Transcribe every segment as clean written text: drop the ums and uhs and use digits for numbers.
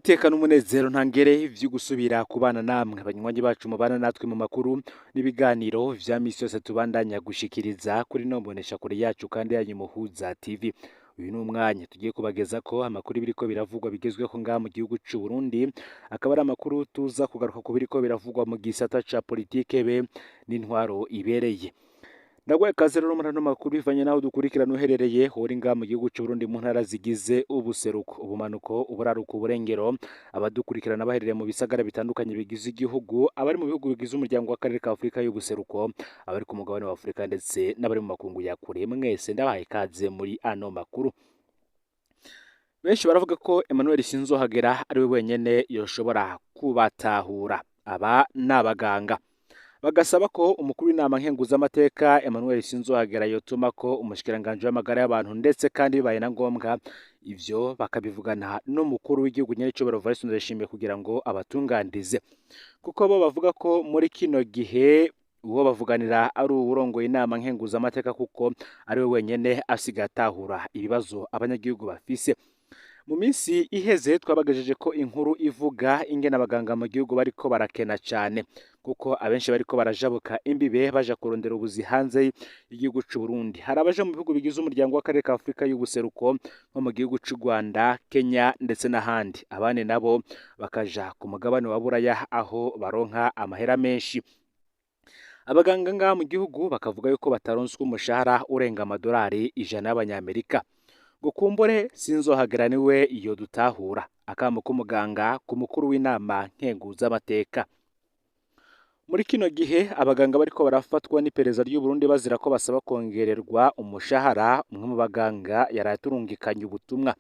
Niteka n'umunezero ntangere vyo gusubira kubana namwe banywanyi bacu mubana natwe mu makuru n'ibiganiro vya misi yose tubandanya gushikiriza kuri no mbonesha kure yacu kandi yanyu Muhuza TV. Uyu ni umwanya tugiye kubageza ko amakuru biriko biravugwa bigezweho ngaha mu gihugu c'u Burundi, akaba ari amakuru tuza kugaruka ku biriko biravugwa mu gisata ca politike be n'intwaro ibereye. Ndaguhaye ikaze rero muri ano makuru bivanye n'aho dukurikirana uherereye uri ngaha mu gihugu c'u Burundi mu ntara zigize ubuseruko, ubumanuko, uburaruko, uburengero, abadukurikirana baherereye mu bisagara bitandukanye bigize igihugu, abari mu bihugu bigize umuryango w'akarere ka Afurika y'ubuseruko, abari ku mugabane wa Afurika ndetse n'abari mu makungu ya kure, mwese ndabahaye ikaze muri ano makuru. Benshi baravuga ko Emmanuel Sinzohagera ari we wenyene yoshobora kubatahura. Aba ni abaganga. Bagasaba ko umukuru w'inama nkenguzamateka Emmanuel Sinzohagera yotuma ko umushikiranganji w'amagara y'abantu ndetse kandi bibaye na ngombwa ivyo bakabivugana n'umukuru w'igihugu nyenicubahiro Evariste Ndayishimiye kugira ngo abatunganirize. Kuko bo bavuga ko muri kino gihe uwo bavuganira ari uwurongoye inama nkenguzamateka kuko ari we wenyene asigaye atahura ibibazo abanyagihugu bafise. Mu minsi iheze twabagejeje ko inkuru ivuga ingene abaganga mu gihugu bariko barakena cane kuko abenshi bariko barajabuka imbibe baja kurondera ubuzi hanze y'igihugu c'u Burundi. Hari abaja mu bihugu bigize umuryango w'akarere ka Afurika y'ubuseruko nko mu gihugu c'u Rwanda, Kenya ndetse n'ahandi. Abandi nabo bakaja ku mugabane wa Buraya aho baronka amahera menshi. Abaganga ngaha mu gihugu bakavuga yuko bataronswa umushahara urenga amadolari 100 y'abanyamerika. Ngo kumbure Sinzohagera niwe iyo dutahura. Akamo k'umuganga ku mukuru w'inama nkenguzamateka. Muri kino gihe abaganga bariko barafatwa n'iperereza ry'u Burundi bazira ko basaba kongererwa umushahara, umwe mu baganga yaraye aturungikanye ubutumwa.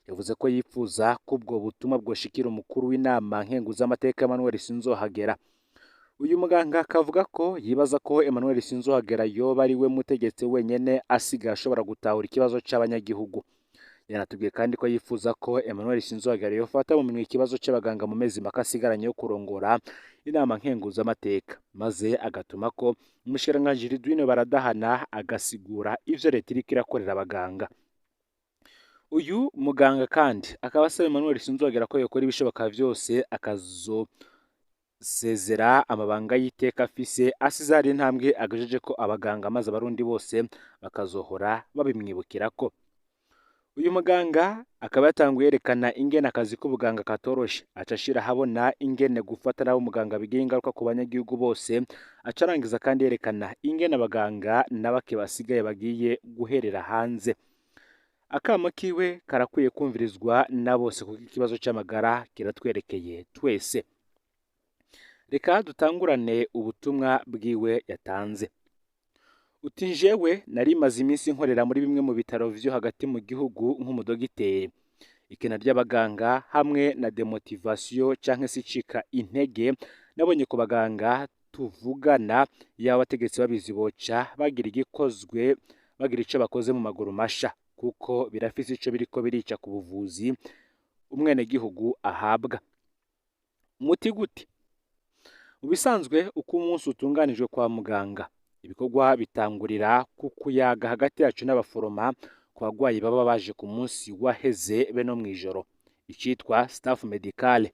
Yavuze ko yipfuza ko ubwo butumwa bwoshikira umukuru w'inama nkenguzamateka Emmanuel Sinzohagera. Uyu muganga akavuga ko yibaza ko Emmanuel Sinzohagera yoba ari we mutegetsi wenyene asigaye ashobora gutahura ikibazo c'abanyagihugu. Yanatubwiye kandi ko yifuza ko Emmanuel Sinzohagera yofata mu minwe ikibazo c'abaganga mu mezi make asigaranye yo kurongora inama nkenguzamateka, maze agatuma ko umushikiranganji Ridwine Baradahana agasigura ivyo leta iriko irakorera abaganga. Uyu muganga kandi akaba asaba Emmanuel Sinzohagera ko yokora ibishoboka vyose akazosezera amabanga y'iteka afise asize hari intambwe agejeje ko abaganga maze abarundi bose bakazohora babimwibukirako. Uyu muganga akaba yatanguye yerekana ingene akazi k'ubuganga katoroshe, aca ashira ahabona ingene gufata nabi umuganga bigira ingaruka ku banyagihugu bose, aca arangiza kandi yerekana ingene abaganga na bake basigaye bagiye guherera hanze. Akamo kiwe karakwiye kumvirizwa na bose kuko ikibazo c'amagara kiratwerekeye twese. Reka dutangurane ubutumwa bwiwe yatanze. Uti njewe nari maze iminsi nkorera muri bimwe mu bitaro vyo hagati mu gihugu nk'umudogiteri. Ikena ry'abaganga hamwe na demotivation canke se icika intege nabonye ku baganga tuvugana yaba abategetsi babizi boca bagira igikozwe bagira ico bakoze mu maguru masha kuko birafise ico biriko birica ku buvuzi umwenegihugu ahabwa. Muti gute? Mu bisanzwe uko umunsi utunganijwe kwa muganga, ibikorwa bitangurira ku kuyaga hagati yacu n'abaforoma ku bagwayi baba baje ku munsi waheze be no mw'ijoro, icitwa staff medicale.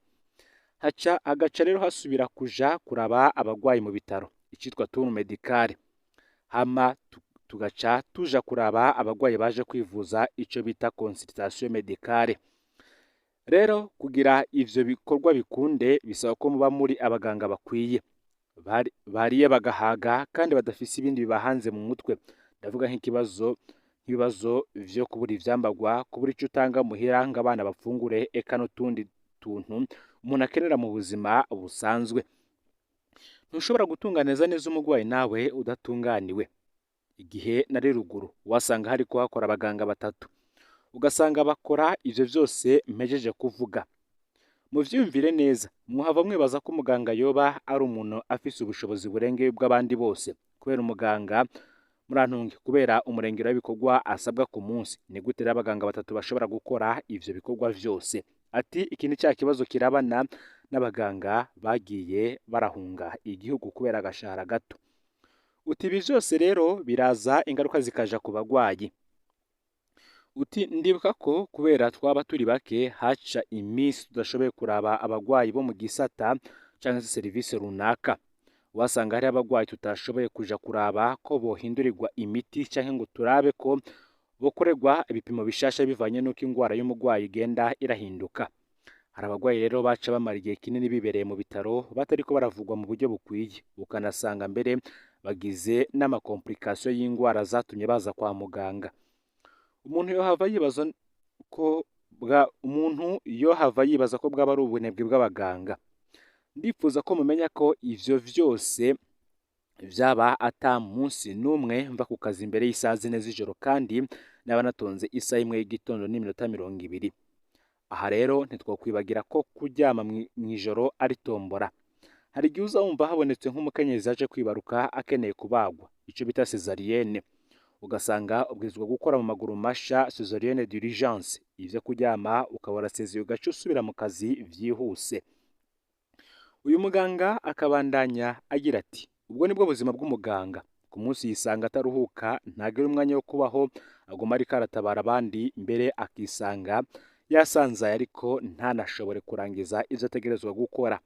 Haca agaca rero hasubira kuja kuraba abagwayi mu bitaro, icitwa tour medicale. Hama tugaca tuja kuraba abagwayi baje kwivuza ico bita consultation medicale. Rero kugira ivyo bikorwa bikunde bisaba ko muba muri abaganga bakwiye, bariye bagahaga kandi badafise ibindi bibahanze mu mutwe. Ndavuga nk'ikibazo nk'ibibazo vyo kubura ivyambagwa, kubura ico utanga muhira ngo abana bafungure, eka n'utundi tuntu umuntu akenera mu buzima busanzwe. Ntushobora gutunganiza neza umurwayi nawe udatunganiwe. Igihe nari ruguru wasanga hariko hakora abaganga batatu, ugasanga bakora ivyo vyose mpejeje kuvuga. Muvyiyumvire neza, muhava mwibaza ko umuganga yoba ari umuntu afise ubushobozi burengeye ubw'abandi bose, kubera umuganga murantunge kubera umurengero w'ibikorwa asabwa ku munsi. Ni gute rero abaganga batatu bashobora gukora ivyo bikorwa vyose? Ati iki ni ca kibazo kirabana n'abaganga bagiye barahunga igihugu kubera agashahara gato. Uti ibi vyose rero biraza ingaruka zikaja ku bagwayi. Uti ndibuka ko kubera twaba turi bake haca iminsi tudashoboye kuraba abagwayi bo mu gisata canke se serivisi runaka. Wasanga hariho abagwayi tutashoboye kuja kuraba ko bohindurirwa imiti canke ngo turabe ko bokorerwa ibipimo bishasha bivanye n'uko ingwara y'umugwayi igenda irahinduka. Hari abagwayi rero baca bamara igihe kinini bibereye mu bitaro batariko baravugwa mu buryo bukwiye, ukanasanga mbere bagize n'amakomplikasiyo y'ingwara zatumye baza kwa muganga. Umuntu yohava yibaza ko bwa umuntu yohava yibaza ko bwaba ari ubunebwe bw'abaganga. Ndifuza ko mumenya ko ivyo vyose vyaba ata munsi n'umwe mva ku kazi imbere y'isaha 4 z'ijoro kandi naba natonze isaha 1 y'igitondo n'iminota 20. Aha rero ntitwokwibagira ko kuryama mw'ijoro ari tombora. Hari igihe uza wumva habonetse nk'umukenyezi aje kwibaruka akeneye kubagwa, ico bita césarienne, ugasanga ubwirizwa gukora mu maguru masha césarienne d'urgence, ivyo kuryama ukaba warasezeye ugaca usubira mu kazi vyihuse. Uyu muganga akabandanya agira ati ubwo nibwo buzima bw'umuganga, ku munsi yisanga ataruhuka, ntagira umwanya wo kubaho, aguma ariko aratabara abandi, mbere akisanga yasanzaye ariko ntanashobore kurangiza ivyo ategerezwa gukora.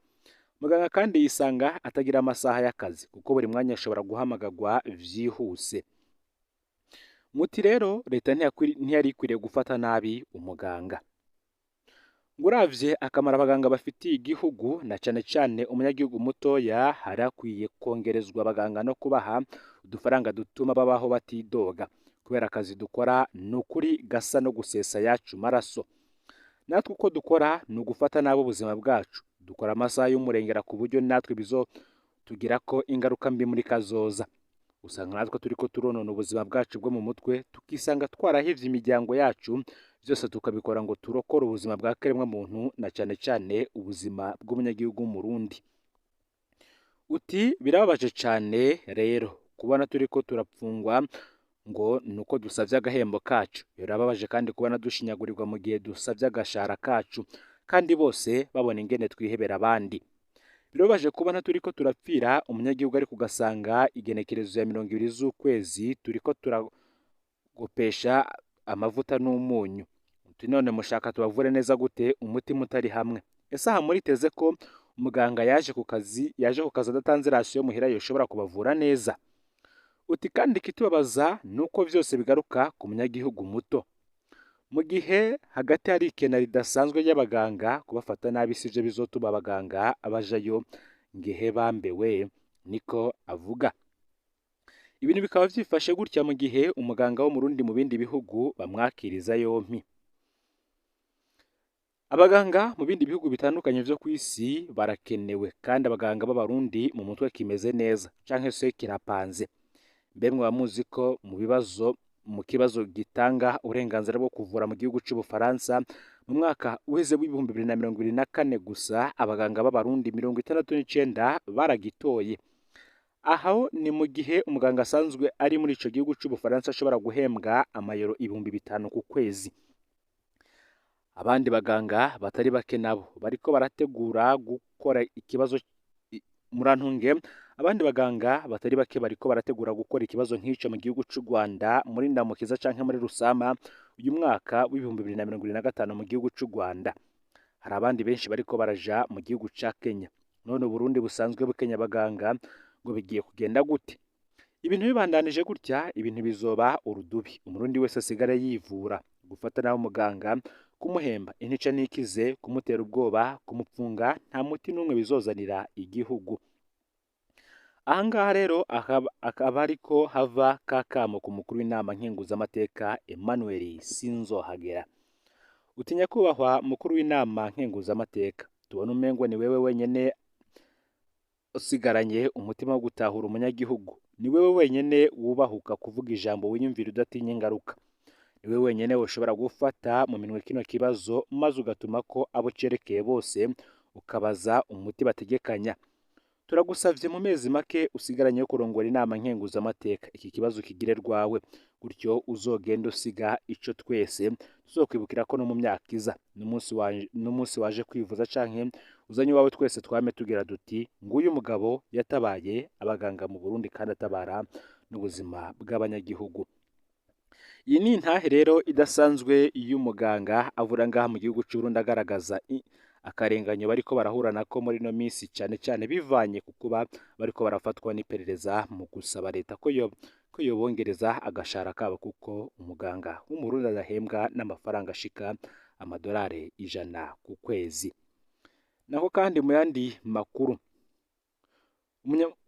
Muganga kandi yisanga atagira amasaha y'akazi kuko buri mwanya ashobora guhamagagwa vyihuse. Muti rero leta ntiyari ikwiriye gufata nabi umuganga. Nguravye akamaro abaganga bafitiye igihugu na cane cane umunyagihugu mutoya, hari hakwiye kongerezwa abaganga no kubaha udufaranga dutuma babaho batidoga, kubera akazi dukora ni ukuri gasa no gusesa yacu maraso. Natwe uko dukora ni ugufata nabi ubuzima bwacu, dukora amasaha y'umurengera ku buryo natwe bizotugirako ingaruka mbi muri kazoza. Usanga natwe turiko turonona ubuzima bwacu bwo mu mutwe, tukisanga twarahivye imiryango yacu, vyose tukabikora ngo turokore ubuzima bwa kiremwa muntu na cane cane ubuzima bw'umunyagihugu w'Umurundi. Uti birababaje cane rero kubona turiko turapfungwa ngo nuko dusavye agahembo kacu. Birababaje kandi kubona dushinyagurirwa mu gihe dusavye agashahara kacu, kandi bose babona ingene twihebera abandi. Birababaje kubona turiko turapfira umunyagihugu ariko ugasanga igenekerezo ya 20 z'ukwezi turiko turagopesha amavuta n'umunyu. Uti none mushaka tubavure neza gute umutima utari hamwe? Ese aha muriteze ko umuganga yaje ku kazi adatanze rasiyo muhira yoshobora kubavura neza? Uti kandi ikitubabaza nuko vyose bigaruka ku munyagihugu muto. Mu gihe hagati hari ikena ridasanzwe ry'abaganga, kubafata nabi sivyo bizotuma abaganga abajayo ngehe bambewe, niko avuga. Ibintu bikaba vyifashe gutya mu gihe umuganga wo mu Burundi mu bindi bihugu bamwakiriza yompi. Abaganga mu bindi bihugu bitandukanye vyo kw'isi barakenewe, kandi abaganga b'Abarundi mu mutwe kimeze neza canke se kirapanze. Mbe mwaba muzi ko mu kibazo gitanga uburenganzira bwo kuvura mu gihugu c'Ubufaransa mu mwaka uheze w'2024 gusa abaganga b'Abarundi 69 baragitoye. Aho ni mu gihe umuganga asanzwe ari muri ico gihugu c'Ubufaransa ashobora guhembwa amayero 5000 ku kwezi. Abandi baganga batari bake nabo bariko barategura gukora ikibazo murantunge. Abandi baganga batari bake bariko barategura gukora ikibazo nk'ico mu gihugu c'u Rwanda muri Ndamukiza canke muri Rusama uyu mwaka w'2025 mu gihugu c'u Rwanda. Hari abandi benshi bariko baraja mu gihugu ca Kenya. None Uburundi busanzwe bukenya abaganga ngo bigiye kugenda gute? Ibintu bibandanije gutya, ibintu bizoba urudubi. Umurundi wese asigare yivura, gufata nawe umuganga, kumuhemba intica ntikize, kumutera ubwoba, kumupfunga, nta muti n'umwe bizozanira igihugu. Ahangaha rero akaba ariko hava kakamo ku mukuru w'inama nkenguzamateka Emmanuel Sinzohagera. Utinya kubahwa mukuru w'inama nkenguzamateka, tubona umengo ni wewe wenyene usigaranye umutima wo gutahura umunyagihugu, ni wewe wenyene wubahuka kuvuga ijambo wiyumvira udatinya ingaruka, ni wewe wenyene ushobora gufata mu minwe kino kibazo maze ugatuma ko abo cerekeye bose ukabaza umuti bategekanya. Turagusavye mu mezi make usigaranye yo kurongora inama nkenguzamateka, iki kibazo kigire rwawe, gutyo uzogenda usiga ico twese tuzokwibukira ko no mu myaka iza n'umunsi waje kwivuza canke uzanye iwawe twese twame tugira duti nguyu mugabo yatabaye abaganga mu Burundi kandi atabara n'ubuzima bw'abanyagihugu. Iyi ni intahe rero idasanzwe y'umuganga avura ngaha mu gihugu c'u Burundi, agaragaza akarenganyo bariko barahura nako muri ino minsi, cane cane bivanye ku kuba bariko barafatwa n'iperereza, mu gusaba leta ko yobongereza agashahara kabo, kuko umuganga w'Umurundi adahembwa n'amafaranga ashika amadolari 100 ku kwezi. Naho kandi mu yandi makuru,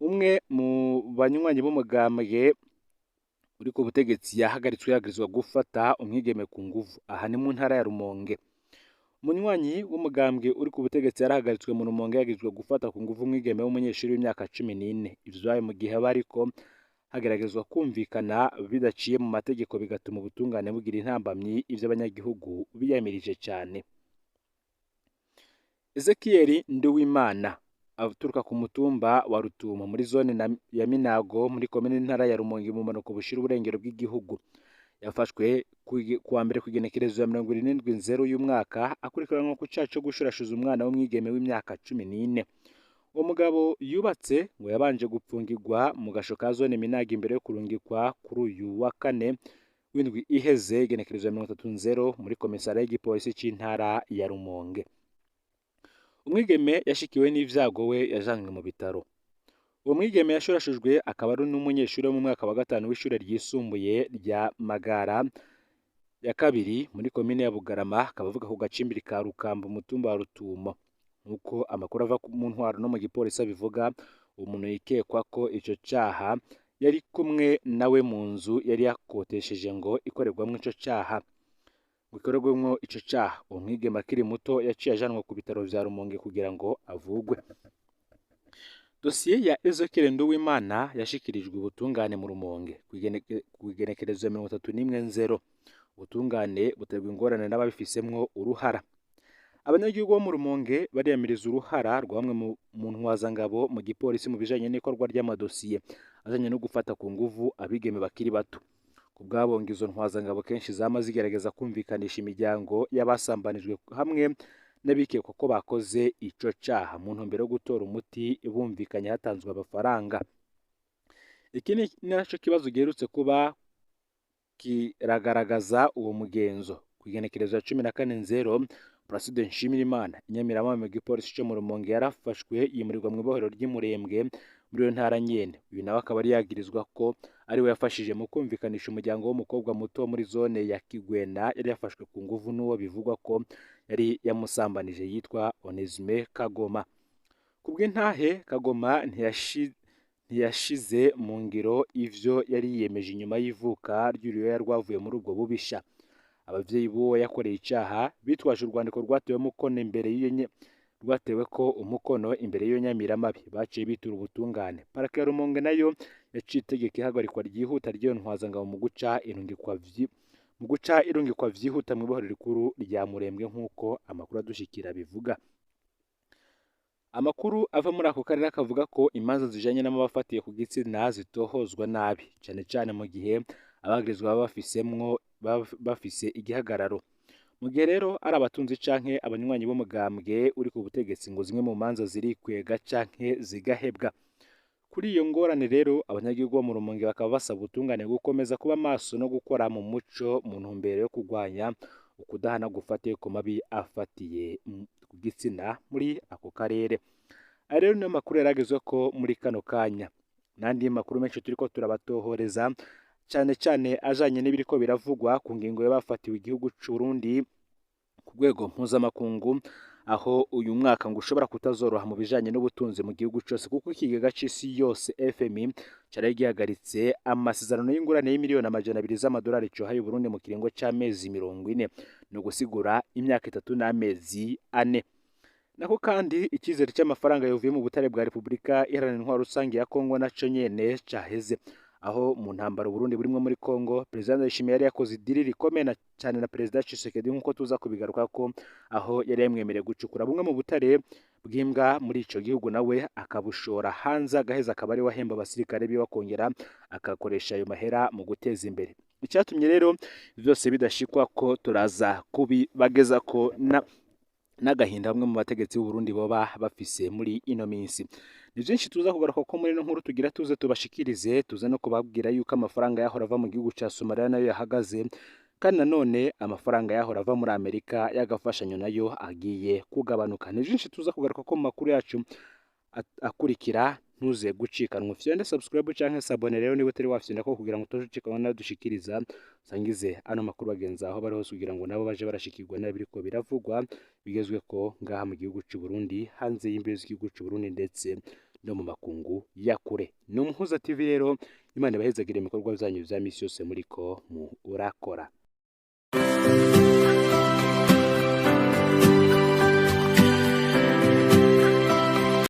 umwe mu banywanyi b'umugambwe uri ku butegetsi yahagaritswe yagirizwa gufata umwigeme ku nguvu. Aha ni mu ntara ya Rumonge. Umunywanyi w'umugambwe uri ku butegetsi yarahagaritswe mu Rumonge yagirizwa gufata ku nguvu umwigeme w'umunyeshuri w'imyaka 14. Ivyo vyabaye mu gihe bariko hageragezwa kumvikana bidaciye mu mategeko, bigatuma ubutungane bugira intambamyi, ivyo abanyagihugu biyamirije cane. Ezekiel Nduwimana aturuka ku mutumba wa Rutumo muri zone ya Minago muri komine n'intara ya Rumonge mu bumanuko bushira uburengero bw'igihugu, yafashwe kuwa mbere kw'igenekerezo ya 77 y'umwaka, akurikiranwa ku caha co gushurashuza umwana w'umwigeme w'imyaka 14. Uwo mugabo yubatse ngo yabanje gupfungirwa mu gasho ka zone Minago imbere yo kurungikwa kuri uyu wa kane w'indwi iheze, igenekerezo ya 30 muri komisariya y'igipolisi c'intara ya Rumonge. Umwigeme yashikiwe n'ivyago we yajanywe mu bitaro. Uwo mwigeme yashurashujwe akaba ari n'umunyeshuri wo mu mwaka wa gatanu w'ishure ryisumbuye rya Magara ya kabiri muri komine ya Bugarama, akaba avuga ku gacimbiri ka Rukamba, umutumba wa Rutumo. Nk'uko amakuru ava mu ntwaro no mu gipolisi abivuga, uwo muntu yikekwa ko ico caha yari kumwe nawe mu nzu yari yakotesheje ngo ikorerwamwo ico caha. Gikorerwamwo ico caha. Uwo mwigeme akiri muto yaciye ajanwa ku bitaro vya Rumonge kugira ngo avugwe. Dosiye ya Ezekiel Nduwimana yashikirijwe ubutungane mu Rumonge kw'igenekerezo ya 31 nzero. Ubutungane buterwa ingorane n'ababifisemwo uruhara. Abanyagihugu bo mu Rumonge bariyamiriza uruhara rwa bamwe mu ntwazangabo mu gipolisi mu bijanye n'ikorwa ry'amadosiye ajanye no gufata ku nguvu abigeme bakiri bato. Ku bwabo ngo izo ntwazangabo kenshi zama zigerageza kumvikanisha imiryango y'abasambanijwe hamwe n'abikekwa ko bakoze ico caha, mu ntumbero yo gutora umuti bumvikanye hatanzwe amafaranga. Iki ni naco kibazo giherutse kuba kiragaragaza uwo mugenzo. Kw'igenekerezo ya 14 nzero, Placide Nshimirimana, inyamiramabi mu gipolisi co mu Rumonge, yarafashwe yimurirwa mw'ibohero ry'i Murembwe muri iyo ntara nyene. Uyu nawe akaba yari yagirizwa ko ariwe yafashije mu kumvikanisha umuryango w'umukobwa muto muri zone ya Kigwena yari yafashwe ku nguvu n'uwo bivugwa ko yari yamusambanije yitwa Onesme Kagoma. Kubw'intahe, Kagoma ntiyashize mu ngiro ivyo yari yiyemeje inyuma y'ivuka ry'uruyoya rwavuye muri ubwo bubisha. Abavyeyi b'uwo yakoreye icaha bitwaje urwandiko rwatewe umukono imbere y'iyo rwateweko umukono imbere y'iyo nyamiramabi, baciye bitura ubutungane. Parake ya Rumonge nayo yaciye itegeka ihagarikwa ryihuta ry'iyo ntwazangabo mu guca irungikwa vyihuta mw'ibohero rikuru rya Murembwe, nk'uko amakuru adushikira bivuga. Amakuru ava muri ako karere akavuga ko imanza zijanye n'amabafatiye ku gitsina zitohozwa nabi, cane cane mu gihe abagirizwa baba bafise igihagararo. Mu gihe rero ari abatunzi canke abanywanyi b'umugambwe uri ku butegetsi, ngo zimwe mu manza zirikwega canke zigahebwa. Kuri iyo ngorane rero, abanyagihugu bo mu Rumonge bakaba basaba ubutungane gukomeza kuba maso no gukora mu muco mu ntumbero yo kurwanya ukudahana gufatiye ku mabi afatiye ku gitsina muri ako karere. Aya rero niyo makuru yaragezweko muri kano kanya. N'andi makuru menshi turiko turabatohoreza, cane cane ajanye n'ibiriko biravugwa ku ngingo y'abafatiwe igihugu c'u Burundi ku rwego mpuzamakungu, aho uyu mwaka ngo ushobora kutazoroha mu bijanye n'ubutunzi mu gihugu cose, kuko ikigega c'isi yose FMI caraye gihagaritse amasezerano y'ingurane y'imiliyoni 200 z'amadolari cohaye Uburundi mu kiringo c'amezi 40, ni ugusigura imyaka 3 n'amezi 4. Nako kandi icizere c'amafaranga yovuye mu butare bwa Repubulika Iharanira Intwaro Rusange ya Kongo naco nyene caheze, aho mu ntambara Uburundi burimwo muri Kongo, Perezida Ndayishimiye yari yakoze idiri rikomeye cane na Perezida Tshisekedi, nk'uko tuza kubigarukako, aho yari yamwemereye gucukura bumwe mu butare bw'imbwa muri ico gihugu, nawe akabushora hanze, agaheza akaba ariwe ahemba abasirikare biwe, akongera akakoresha ayo mahera mu guteza imbere. Icatumye rero vyose bidashikwa ko turaza kubibagezako na n'agahinda bamwe mu bategetsi b'u Burundi boba bafise muri ino minsi. Ni vyinshi tuza kugaruka ko muri ino nkuru tugira tuze tubashikirize, tuze no kubabwira yuko amafaranga yahora ava mu gihugu ca Somalia nayo yahagaze, kandi nanone amafaranga yahora ava muri Amerika y'agafashanyo nayo agiye kugabanuka. Ni vyinshi tuza kugaruka ko mu makuru yacu akurikira, ntuze gucikanwa. Ufyonde subscribe canke s'abonner rero niba utari wafyonda ko kugira ngo utazucikanwa nayo dushikiriza. Usangize ano makuru bagenzi aho bari hose kugira ngo nabo baje barashikirwa n'ibiriko biravugwa bigezweko ngaha mu gihugu c'u Burundi, hanze y'imbibe z'igihugu c'u Burundi ndetse no mu makungu ya kure. Ni Umuhuza TV rero, Imana ibahezagire ibikorwa vyanyu vya misi yose muriko murakora.